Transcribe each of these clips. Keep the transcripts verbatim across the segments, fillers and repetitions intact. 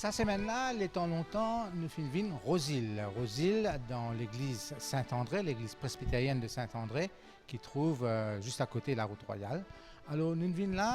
Sa semenn la, letan lontan, nou finn vinn Rosil. Rosil, dan legliz Saint-André, legliz presbiteryenn de Saint-André, ki trouv, euh, zis akote Larout Rwayal. Alor, nou vinn la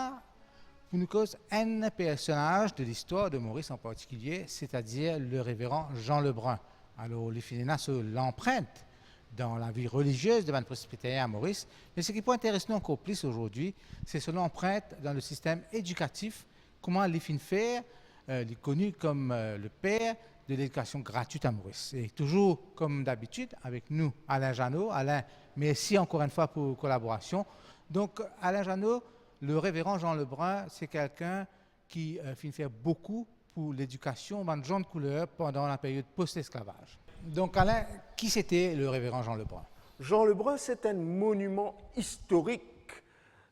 pou nou koz enn personaz de listwar de Moris an partikilie, setadir le reveran Jean Lebrun. Alor, li finn ena so lanprint dan lavi reliziez de bann presbiteryen a Moris, me seki pou interes nou ankor plis azordi, se so lanprint dan le sistem edikatif, kouma li finn fer, euh, li koni kom, euh, le per de ledikasion gratwit a Moris. E touzour, kom dabitid, avek nou, Alain Jeannot. Alain, mersi ankor enn fwa pou kolaborasion. Donk, Alain Jeannot, le reveran Jean Lebrun, se kelkenn ki, euh, finn fer boukou pou ledikasion bann zann kouler pandan laperyod post-lesklavaz. Donk, Alain, ki sete le reveran Jean Lebrun? Jean Lebrun, se enn moniman istorik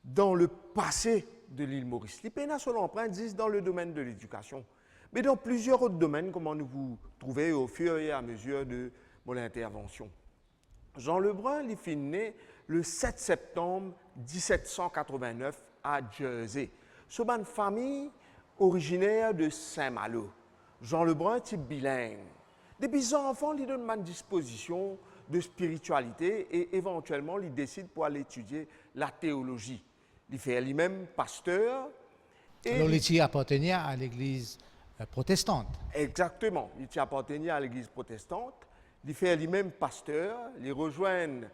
dan le pase de lil Moris. Li pena so lanprint zis dan le domenn de ledikasion, me dan plizier lot domenn, kouma nou pou trouve au fur et à mesure de mon intervention. Jean Lebrun, li finn ne le set septanm diset san katreven-nef a Jersey, so bann fami oriziner de Saint-Malo. Jean Lebrun ti biling. Depi zanfan, li donn bann dispozision de spiritialite e evantielman, li desid pou al etidie lateolozi. Li fer limem paster e Alor, li li ti apartenir a legliz, euh, protestant. Exakteman, li ti apartenir a legliz protestant. Li fer limem paster, li rezwenn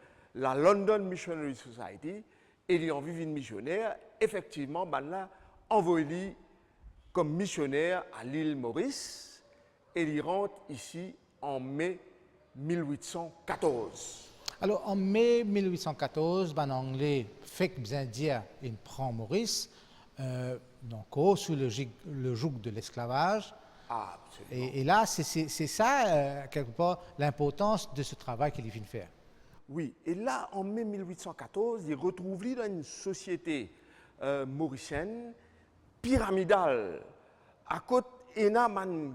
la London Missionary Society e li anvi vinn misioner. Efektivman, bannla anvoy li kom misioner a lil Moris e li rant isi an me mil wit san katorz. Alor, an me mil wit san katorz, bann Angle fek bizin dir inn pran Moris, euh, ankor sou le joug, le joug de lesklavaz. Absoliman. E, e la, se, se, se sa, euh, kelkepar, linportans de se travay ki li finn fer. Wi, e la, an me mil wit san katorz, li retrouv li dan enn sosiete, euh, morisienn piramidal, kot ena bann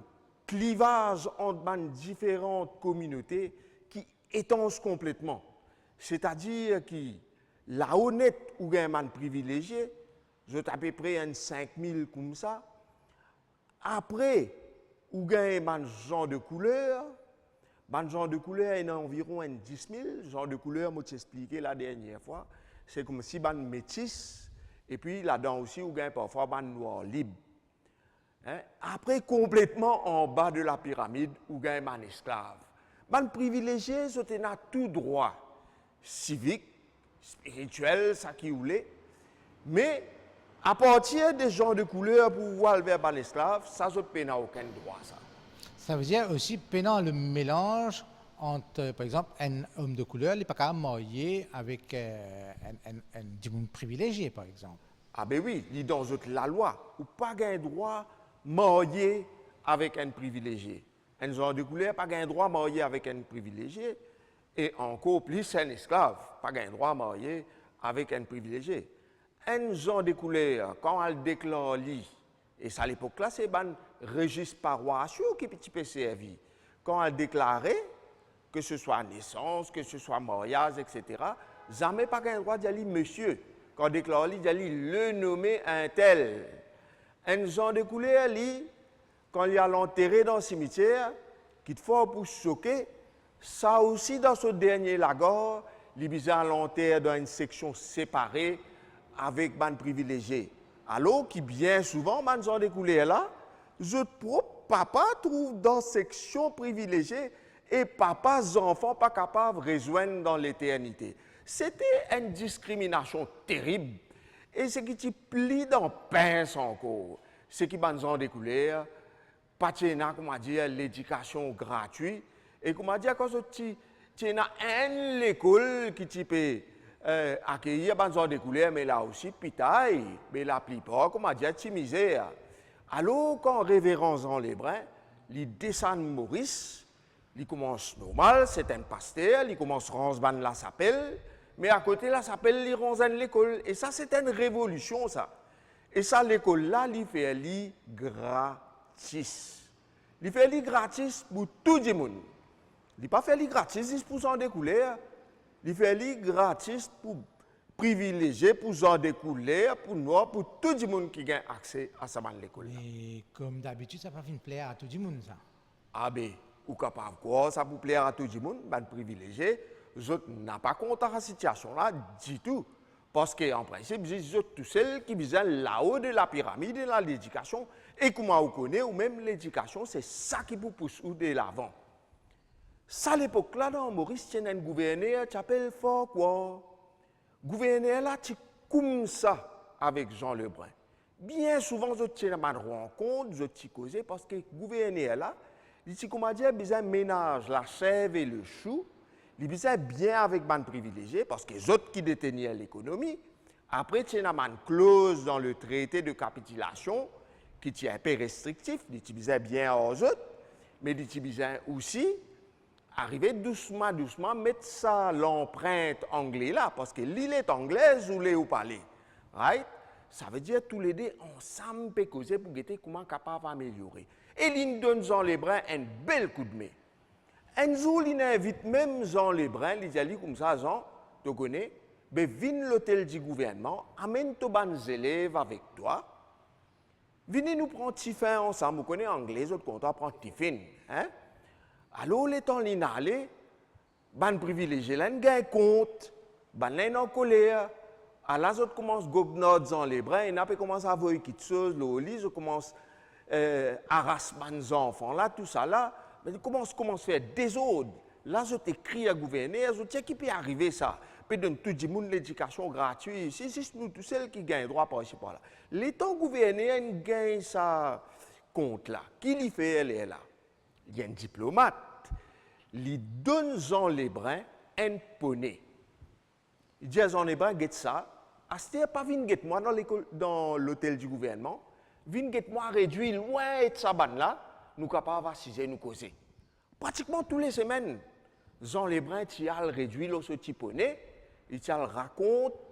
klivaz ant bann diferan kominote ki etans konpletman. Setadir ki lao net ou gagn bann privilezie, zot apepre enn sink mil koumsa. Apre, ou gagn bann zan de kouler. Bann zan de kouler, ena anviron enn dis mil. Zan de kouler, mo ti explike la dernie fwa, se koumsi bann metis, epi ladan osi, ou gagn parfwa bann nwar lib. Hein? Apre, konpletman anba de lapiramid, ou gagn bann esklav. Bann privilezie, zot ena tou drwa sivik, spiritiel, sa ki ou le. Me, apartir de zan de kouler pou ou al ver bann esklav, sa zot pena okenn drwa, sa. Savedir osi, pena le melanz ant, par exanp, enn om de kouler, li pa kapav marye avek, euh, enn, enn, enn dimoun privilezie, par exanp. Ah be wi, li dan zot lalwa, ou pa gagn drwa marye avek enn privilezie. Enn zan de kouler pa gagn drwa marye avek enn privilezie, e ankor plis enn esklav pa gagn drwa marye avek enn privilezie. Enn zan de kouler, kan al deklar li, e sa lepok la, se bann rezis parwasio ki ti pe servi. Kan al deklare, ke se swa nesans, ke se swa maryaz, et cetera, zame pa gagn drwa dir li mesie. Kan deklar li, dir li le nome intel. Enn zan de kouler, li, kan li al antere dan simitier, kitfwa ou pou soke, sa osi dan so dernie lagar, li bizin al anter dan enn seksion separe avek bann privilezie. Alor ki bien souvan, bann zan de kouler la, zot prop papa trouv dan seksion privilezie e papa zanfan pa kapav rezwenn dan leternite. Sete enn diskriminasion terib. E seki ti pli dan pins ankor, seki bann zan de kouler pa ti ena, kouma dir, ledikasion gratwi. E kouma dir, kan zot ti, ti ena enn lekol ki ti pe, eh, akeir bann zan de kouler, me la osi pitay, me laplipar, kouma dir, ti mizer. Alor, kan Reveran Jean Lebrun, li desann Moris, li koumans normal, se enn paster, li koumans ranz bann lasapel, me akote lasapel, li ranz enn lekol. E sa, se enn revolision, sa. E sa lekol la, li fer li gratis. Li fer li gratis pou tou dimoun. Li pa fer li gratis zis pou zan de kouler. Li fer li gratis pou privilezie pou zan de kouler, pou nwar, pou tou dimoun ki gagn akse a sa bann lekol la. Me kom dabitid, sa pa finn pler a tou dimoun, sa. Abe, ou kapav krwar sa pou pler a tou dimoun, bann privilezie, zot napa kontan ar sitiasion la ditou. Parski, an prinsip, zis zot tousel ki bizin lao de lapiramid de la ledikasion. E kouma ou kone, ou mem, ledikasion, se sa ki pou pous ou delavan. Sa lepok la, dan Moris, ti ena enn gouverner, ti apel Farquhar. Gouverner la ti koumsa avek Jean Lebrun. Bien souvan, zot ti ena bann rankont, zot ti koze, parski gouverner la, li ti, koumadir, bizin menaz la sèv e le sou, li bizin bien avek bann privilezie, parski zot ki detenir lekonomi. Apre, ti ena bann kloz dan le traité de capitulation ki ti inpe restriktif, li ti bizin bien ar zot, me li ti bizin osi arive dousman, dousman met sa lanprint angle la, parski li, li et anglez, ou le ou pa le. Right? Savedir toulede ansam pe koze pou gete kouma kapav ameliore. E linn donn Jean Lebrun enn bel koudme. Enn zour, linn invit mem Jean Lebrun, li dir li koumsa, Jean, to kone, be vinn lotel di gouvernman, amenn to bann zelev avek twa, vini nou pran tifin ansam, ou kone Angle, zot kontan pran tifin, hein? Alor, letan linn ale, bann privilezie la inn gagn kont, bannla inn ankoler, ala zot koumans gob nard Jean Lebrun, ena pe koumans avoy kiksoz lor li, zot koumans, eh, aras bann zanfan la, tousala, me li koumans, koumans fer dezord. La, zot ekrir gouverner, zot dir, ki pe arive sa? Pe donn tou dimoun ledikasion gratwi isi, zis nou tousel ki gagn drwa par isi, par la. Letan gouverner inn gagn sa kont la, ki li fer lerla? Li enn diplomat. Li donn Jean Lebrun enn pone. Li dir Jean Lebrun, get sa, aster pa vinn get mwa dan lekol, dan lotel di gouvernman, vinn get mwa redwi lwin et sa bann la, nou kapav asize, nou koze. Pratikman tou le semenn, Jean Lebrun ti al redwi lor so ti pone, li ti al rakont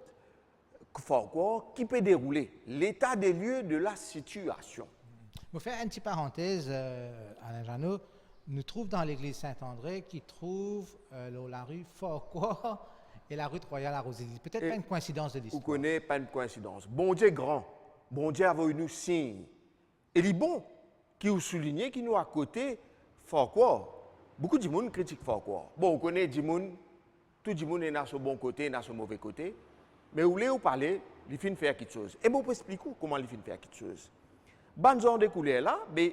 Farquhar ki pe deroule, leta de lie de la sitiasion. Mo fer enn ti parantez, euh, Alain Jeannot, nou trouv dan legliz Saint-André ki trouv, euh, lor lari Farquhar e lari Royal a Roselizye. Petet pa enn koinsidans de listwar. Ou kone, pa enn koinsidans. Bondie gran, Bondie avoy nou sign. E li bon ki ou souligne ki nou akote Farquhar. Boukou dimoun kritik Farquhar. Bon, ou kone dimoun, tou dimoun ena so bon kote, ena so move kote. Me ou le ou pa le, li finn fer kiksoz. E mo pou explik ou kouma li finn fer kiksoz. Bann zan de kouler la, be,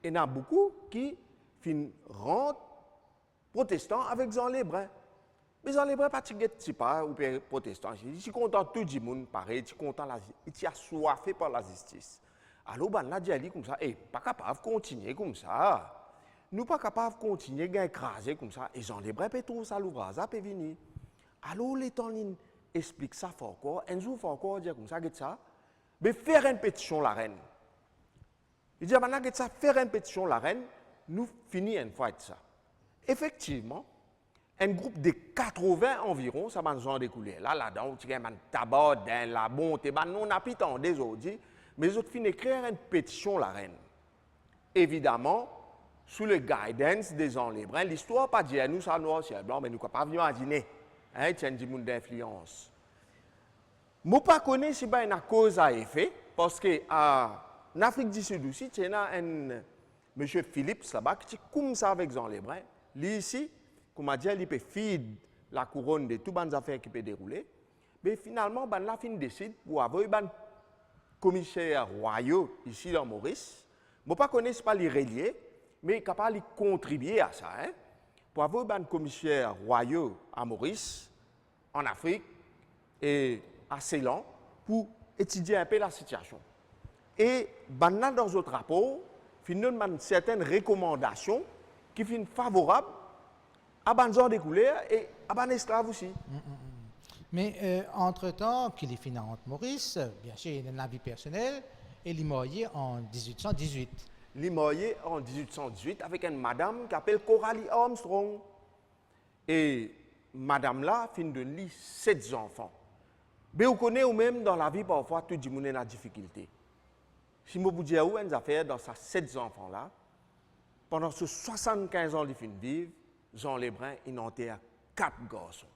ena boukou ki finn rant protestan avek Jean Lebrun. Me Jean Lebrun pa ti get tipa ou pe protestan, li ti kontan tou dimoun parey, ti kontan lazi-, li ti aswafe par lazistis. Alor bannla dir li koumsa, "E, pa kapav kontigne koumsa. Nou pa kapav kontigne gagn kraze koumsa." E Jean Lebrun pe trouv sa louvraz la pe vini. Alor letan linn explik sa Farquhar, enn zour Farquhar dir koumsa, "Get sa, be fer enn petision larenn." Li dir bannla, "Get sa, fer enn petision larenn, nou fini enn fwa ek sa." Efektivman, enn group de katrovin anviron, sa bann zan de kouler la, ladan ou ti gagn bann Tabardin, Labonte, bann non nou pa pi tande zordi, me zot finn ekrir enn petision larenn. Evidaman, sou le guidance de Jean Lebrun, listwar pa dir nou sa nwar sir blan, me nou kapav imazine, hein, ti enn dimoun dinflians. Mo pa kone si bann akoz a efe, parski a, an Afrik di Sid osi, ti ena enn misie Phillips laba ki ti koumsa avek Jean Lebrun. Li isi, koumadir, li pe fid lakouronn de tou bann zafer ki pe deroule. Me finalman, bannla finn desid pou avoy bann komiser rwayo isi dan Moris. Mo pa kone si pa li relie, me kapav li kontribie a sa, hein, pou avoy bann komiser rwayo a Moris, an Afrik e a Selan pou etidie inpe lasitiasion. E bannla dan zot rapor finn donn bann sertenn rekomandasion ki finn favorab a bann zan de kouler e a bann esklav osi. Me, euh, antretan ki li finn rant Moris, biensir, li ena enn lavi personel e li marye an diz-wit san diz-wit. Li marye an diz-wit san diz-wit avek enn madam ki apel Coralie Armstrong. E madam la finn donn li set zanfan. Be ou kone ou mem dan lavi parfwa tou dimoun ena difikilte. Si mo pou dir ou enn zafer, dan sa set zanfan la, pandan so swasann-kinz an li finn viv, Jean Lebrun inn anter kat garson.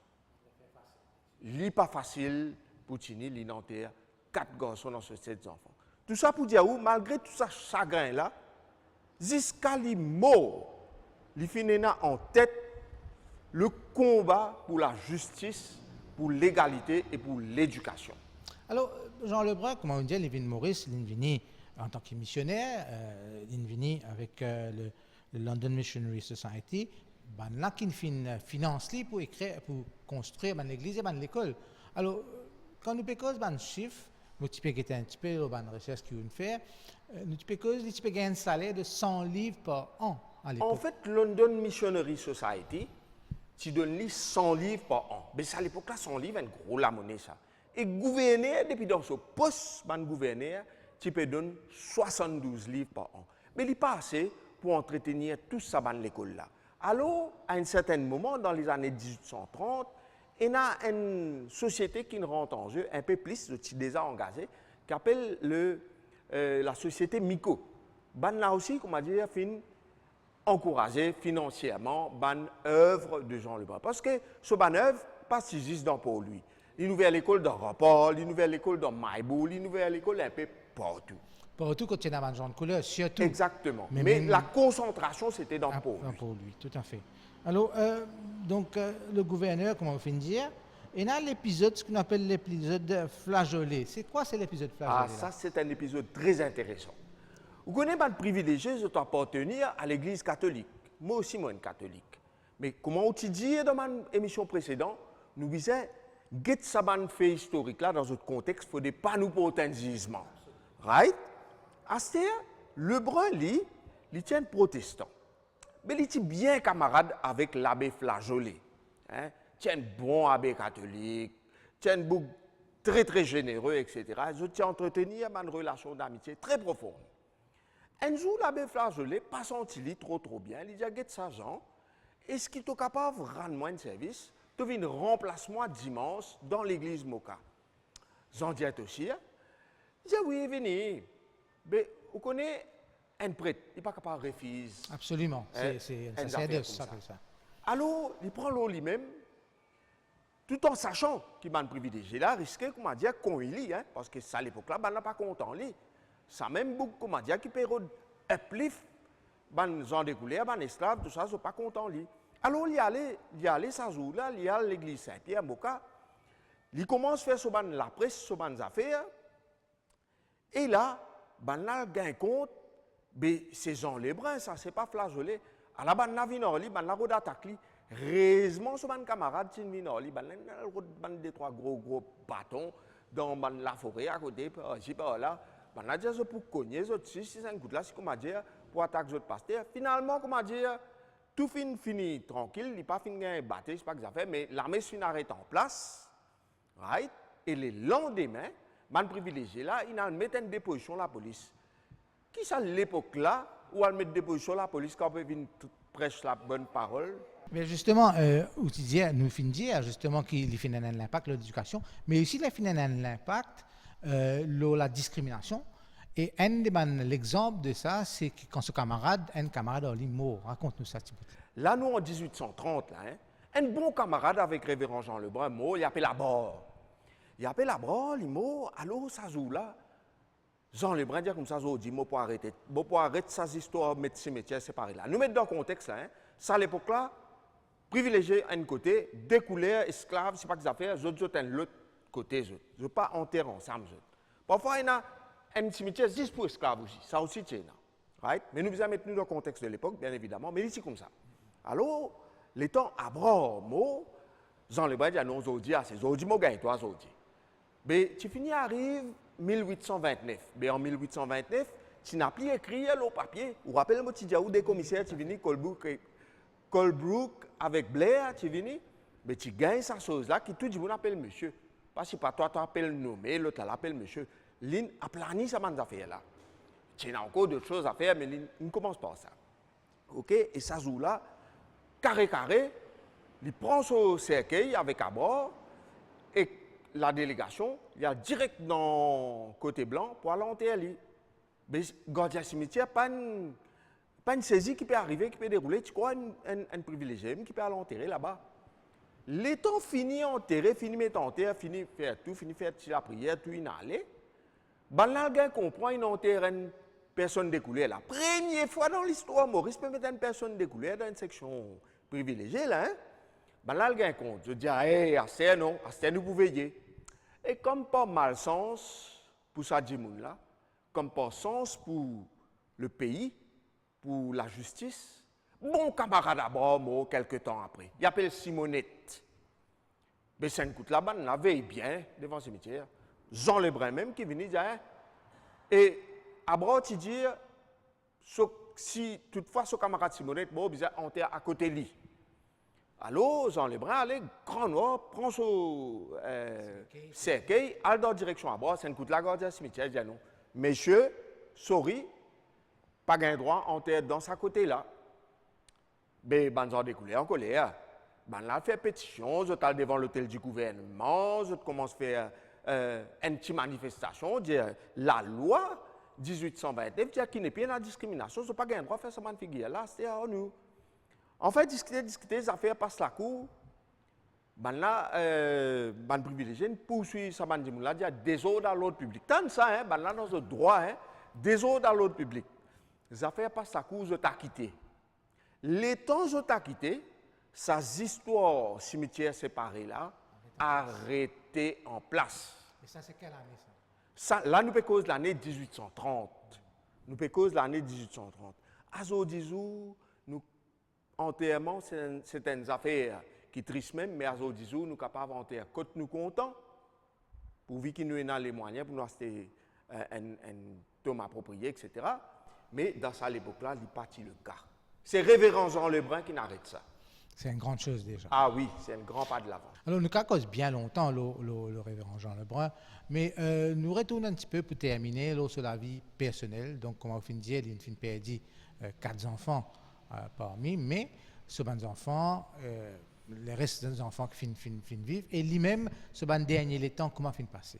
Li pa fasil pou tini, li anter kat garson dan so set zanfan. Tou sa pou dir ou, malgre tou sa sagrin la, ziska li mor, li finn ena an tet le konba pou lazistis, pou legalite e pou ledikasion. Alor, Jean Lebrun, kouma ou dir, li vinn Moris, li vini antan ki misioner, euh, li vini avek, euh, le, le London Missionary Society, bann la ki finn finans li pou ekrir, pou konstrir bann legliz e bann lekol. Alor, kan nou pe koz bann sif, nou ti pe gete enn tipe lor bann resers ki ou'nn fer, euh, nou ti pe koz, li ti pe gagn enn saler de san liv par an alepok. Anfet, London Missionary Society ti donn li san liv par an. Me sa lepok la, san liv, enn gro lamone sa. E gouverner, depi dan so pos, bann gouverner ti pe donn swasanndouz liv par an. Me li pa ase pou antretenir tou sa bann lekol la. Alor, a enn sertenn moman, dan lezane diz-wit san trant, ena enn sosiete ki rant an ze, enpe plis, zot ti deza angaze, ki apel le, euh, lasosiete Miko. Bann la osi, kouma dir, finn ankouraze finansierman bann ev de Jean Lebrun. Parski so bann ev pa ti zis dan Port-Louis. Li'nn ouver lekol dan Rampar, li'nn ouver lekol dan Maybour, li'nn ouver lekol enpe partou. Partou kot ti ena bann zann kouler, sirtou. Exactement. Me, me mem lakonsantrasion, sete dan a, Port-Louis. Dan Port-Louis, toutafe. Alor, euh, donk, euh, le gouverner, kouma ou finn dir, ena lepizod, seki nou apel lepizod flajole. Se kwa se lepizod flajole la? Ah, sa, se enn lepizod tre interesan. Ou kone bann privilezie, zot apartenir a legliz katolik. Mwa osi, mo enn katolik. Me kouma ou ti dir dan bann emision presedan, nou bizin get sa bann fe istorik la dan zot kontex, fode pa nou port enn zizman. Right? Aster, Lebrun, li, li ti enn protestan. Me li ti bien kamarad avek labe Flageolet, hein? Ti enn bon abe katolik, ti enn boug tre, tre zenere, et cetera. Zot ti antretenir bann relasion damitie tre profon. Enn zour, labe Flageolet pa santi li tro, tro bien, li dir, "Get sa, Jean, eski to kapav rann mwa enn servis? To vinn ranplas mwa dimans dan legliz Moka." Jean dir, "To sir?" Li dir, "Wi, vini." Be, ou kone, enn pret, li pa kapav refiz. Absoliman. Hein, se, se enn enn zafer saserdos, koumsa. Apel sa. Alor, li pran lor limem, tout an sasan ki bann privilezie la riske, kouma dir, kogn li, hein, parski sa lepok la, bann la pa kontan li. Sa mem boug, kouma dir, ki pe rod uplift bann zann de kouler, bann esklav, tou sa, zot pa kontan li. Alor, li ale, li ale sa zour la, li al legliz Sin Pier, Moka, li koumans fer so bann lapres, so bann zafer, e la, bann la gagn kont, be se Jean Lebrun sa, se pa Flageolet. Ala bann la vinn ar li, bann la rod atak li. Rezman so bann kamarad ti vinn ar li, bann la al rod bann de trwa gro, gro baton dan bann lafore akote, par isi, par la. Bann la dir zot pou kogne zot, si, si enn kout la, si, kouma dir, pou atak zot paster. Finalman, kouma dir, tou finn fini trankil, li pa finn gagn bate, se pa ki zafer, me lames finn aret an plas. Right? E le landime, bann privilezie la, inn al met enn depozision lapolis. Ki sa lepok la, ou al met depozision lapolis kan ou pe vinn t-, pres labonn parol? Me zisteman, euh, ou ti dir, nou finn dir zisteman ki li finn ena enn linpak lor ledikasion, me osi li finn ena enn linpak, euh, lor ladiskriminasion. E enn de bann lexanp de sa, se ki kan so kamarad, enn kamarad ar li mor. Rakont nou sa tibout. La nou an diz-wit san trant la, hein. Enn bon kamarad avek Reveran Jean Lebrun mor, li apel Abrard. Li apel Abrard, li mor, alor sa zour la, Jean Lebrun dir koumsa, "Zordi, mo pou aret, mo pou aret sa zistwar met simetier separe la." Nou met dan kontex la, hein. Sa lepok la, privilezie enn kote, de kouler, esklav, se pa ki zafer, zot, zot enn lot kote, zot. Zot pa anter ansam, zot. Parfwa, ena enn simetier zis pou esklav osi, sa osi ti ena. Right? Me nou bizin met nou dan kontex de lepok, bien evidaman, me li ti koumsa. Alor, letan Abrard mor, Jean Lebrun dir, "Non, zordi ase, zordi mo gagn twa, zordi." Be, ti fini ariv mil wit san vintnef. Be, an mil wit san vintnef, ti napa ekrir lor papie. Ou rapel, mo ti dir ou de komiser ti vini, Colebrook e, Colebrook avek Blair ti vini. Be, ti gagn sa soz la ki tou dimoun apel misie. Parski pa twa, twa apel nome, lot la, la apel misie. Linn aplani sa bann zafer la. Ti ena ankor dot soz a fer, me linn, linn koumans par sa. Ok, e sa zour la, kare kare, li pran so serkey avek Abrard ek ladelegasion, li al direk dan kote blan pou al anter li. Be gardien simetier pa'nn, pa'nn sezi ki pe arive, ki pe deroule, ti krwar enn, enn, enn privilezie mem ki pe al antere laba. Letan fini antere, fini met anter, fini fer tou, fini fer ti lapriyer, tou inn ale, bannla al gagn konpran inn anter enn personn de kouler la. Premie fwa dan listwar Moris pe met enn personn de kouler dan enn seksion privilezie la, hein? Bannla al gagn kont, zot dir, "Eh, aster non, aster nou pou veye." E kom par malsans pou sa dimoun la, kom par sans pou lepei, pou lazistis, bon kamarad Abraham mor kelke tan apre. Li apel Simonet. Be sa enn kout la, bannla vey bien devan simitier. Jean Lebrun mem ki vini dir, "Eh," e Abraham ti dir, so, si toutfwa so kamarad Simonet mor, bizin anter akote li. Alor, Jean Lebrun ale, gran nwar, pran so, eh, serkey, al dan direksion Abraham, sa enn kout la, gardien simitier, dir, "Non, mesie, sorry, pa gagn drwa anter dan sa kote la." Be bann zan de kouler ankoler. Bannla al fer petision, zot al devan Lotel di Gouvernman, zot koumans fer, eh, enn ti manifestasion, dir lalwa diz-wit san vintnef dir ki nepli ena diskriminasion, zot pa gagn drwa fer sa bann figir la, aster ar nou. Anfin, diskite, diskite, zafer pas lakour. Bannla, eh, bann privilezie inn pourswiv sa bann dimoun la, dir dezord a lord piblik. Tann sa, hein, bannla dan zot drwa, hein, dezord a lord piblik. Zafer pas lakour, zot akite. Letan zot akite, sa zistwar simitier separe la arete an plas. E sa, se kel ane sa? Sa, la nou pe koz lane diz-wit san trant. Nou pe koz lane diz-wit san trant. Azordi zour, nou, anterman, se, se enn zafer ki tris mem, me azordi zour, nou kapav anter kot nou kontan, pourvi ki nou ena lemwayin pou nou aste, eh, enn, enn tom apropriye, et cetera. Me dan sa lepok la, li pa ti leka. Se Reveran Jean Lebrun ki'nn aret sa. C'est une grande chose déjà. Ah wi, se enn gran pa delavan. Alor, nou kapav koz bien lontan lor, lor, lor Reveran Jean Lebrun, me, eh, nou retourn enn tipe pou termine lor so lavi personel. Donk, kouma ou finn dir, li finn perdi, eh, kat zanfan, eh, parmi, me so bann zanfan, eh, leres zanfan ki finn, finn, finn viv, e limem, so bann dernie letan, kouma finn pase?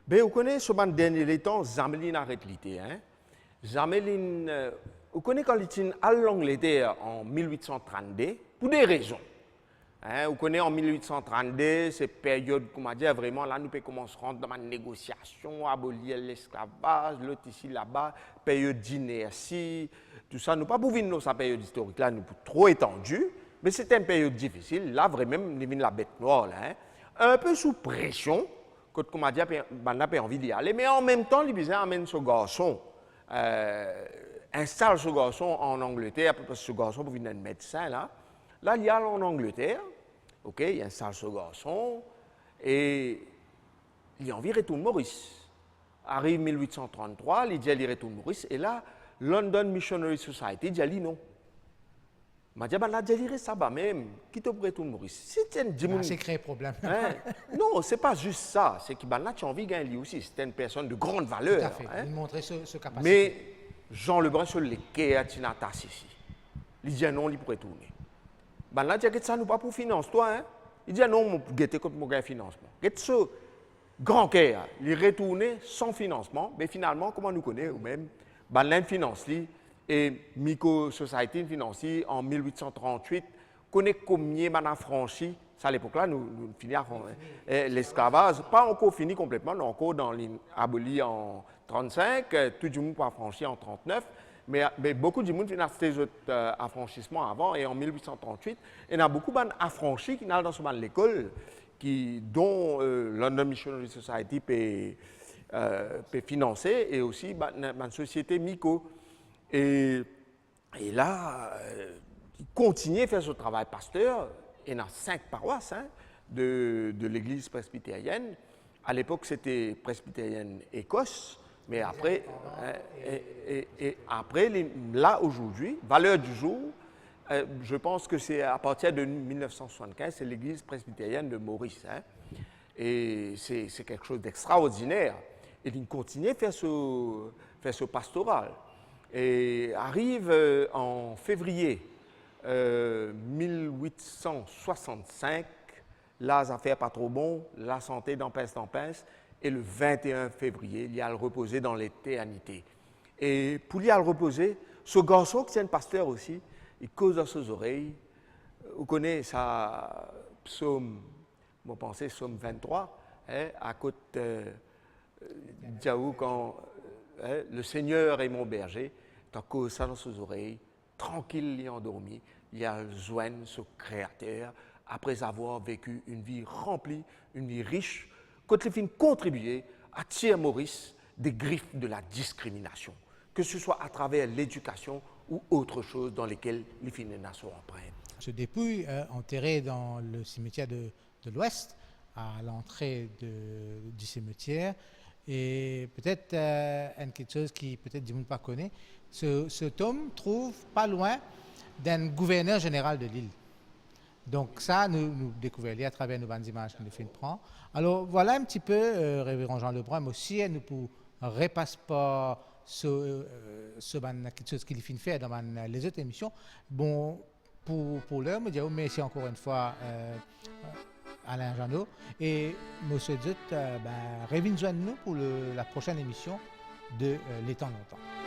Be, ou kone, so bann dernie letan, zame li'nn aret lite, hein. Zame li'nn, eh, ou kone kan li ti'nn al Langleter an mil wit san trannde, pou de rezon. Hein, ou kone an mil wit san trannde, se peryod, kouma dir, vreman la nou pe koumans rant dan bann negosiasion, abolir lesklavaz, lot isi laba, peryod dinersi, tousa, nou pa pou vinn lor sa peryod istorik la, nou pou tro etandi, me se ti enn peryod difisil, la vremem, li vinn labet nwar la, hein. Inpe sou presion, kot, kouma dir, pe, bannla pe anvi li ale, me anmemtan, li bizin amenn so garson, eh, instal so garson an Angleter, parski so garson pou vinn enn medsin la. La, li al an Angleter, ok, li instal so garson, e li anvi retourn Moris. Ariv mil wit san tranntrwa, li dir li retourn Moris, e la, London Missionary Society dir li non. Ma dir, bannla dir li res laba mem, ki to pou retourn Moris. Si ti enn dimoun... Sa, se kre problem. Hein? Non, se pa zis sa, se ki bannla ti anvi gagn li osi, se ti enn personn de grande valeur, hein. Tout à fait. Li montre so, so kapasite. Me Jean Lebrun so leker ti'nn atas isi. Li dir non, li pou retourne. Bannla dir, get sa, nou pa pou finans twa, hein. Li dir non, mo gete kot mo gagn finansman. Get so gran ker, li retourne san finansman, me finalman, kouma nou kone, ou mem, bannla inn finans li, e Miko Society inn finans li an mil wit san trannwit. Kone komie bann afransi, sa lepok la, nou, nou fini afran-, eh, lesklavaz, pa ankor fini konpletman, nou ankor dan li'nn aboli an trannsink, eh, tou dimoun pou afransi an trantnef, me, me boukou dimoun finn aste zot, eh, afransisman avan, e an mil wit san trannwit, ena boukou bann afransi ki'nn al dan so bann lekol, ki, don, eh, London Missionary Society pe, eh, pe finanse, e osi bann, bann sosiete Miko. E, e la, eh, li kontigne fer so travay paster, ena sink parwas, hein, de, de legliz presbiterienn. A lepok, se ti presbiterienn Ekos, me apre, hein, e, e, e apre, li, la, aujourd'hui, valeur du jour, eh, je pense que c'est à partir de mil nef san swasannkinz, se legliz presbiterienn de Moris, hein. E se, se kiksoz dextraordiner. E li kontigne fer so, fer so pastoral. E ariv, eh, an fevriye, eh, mil wit san swasannsenk, la zafer pa tro bon, lasante dan pins dan pins, e le vinteen fevriye, li al repoze dan leternite. E pou li al repoze, so garson ki ti enn paster osi, li koz dan so zorey, ou kone sa, psom, mo panse psom vinn-trwa, hein, akot, euh, euh, dir ou kan, euh, hein, "Le Seigneur est mon berger", to koz sa dan so zorey, trankil li andormi, li al zwenn so Kreater, apre avoir veki enn vi ranpli, enn vi ris, kot li finn kontribie a tir Moris des griffes de la discrimination, que ce soit à travers l'éducation ou autre chose dans lesquelles li finn ena so anprint. Se dépouille, euh, enterré dans le cimetière de, de l'Ouest, à l'entrée de, du cimetière. Et peut-être, euh, une quelque chose qui peut-être dimoun pa kone, ce, ce tombe trouve pas loin d'un gouverneur général de l'île. Donk sa, nou, nou dekouver li atraver nou bann zimaz ki nou finn pran. Alor, vwala enn tipe, euh, Reveran Jean Lebrun, me osi, eh, nou pou repas par so, euh, so bann kiksoz ki li finn fer dan bann, euh, lezot emision. Bon, pou, pou ler, mo dir ou mersi ankor enn fwa, euh, Alain Jeannot, e mo swet zot, euh, ben, revinn zwenn nou pou le, la prosenn emision de, euh, Letan Lontan.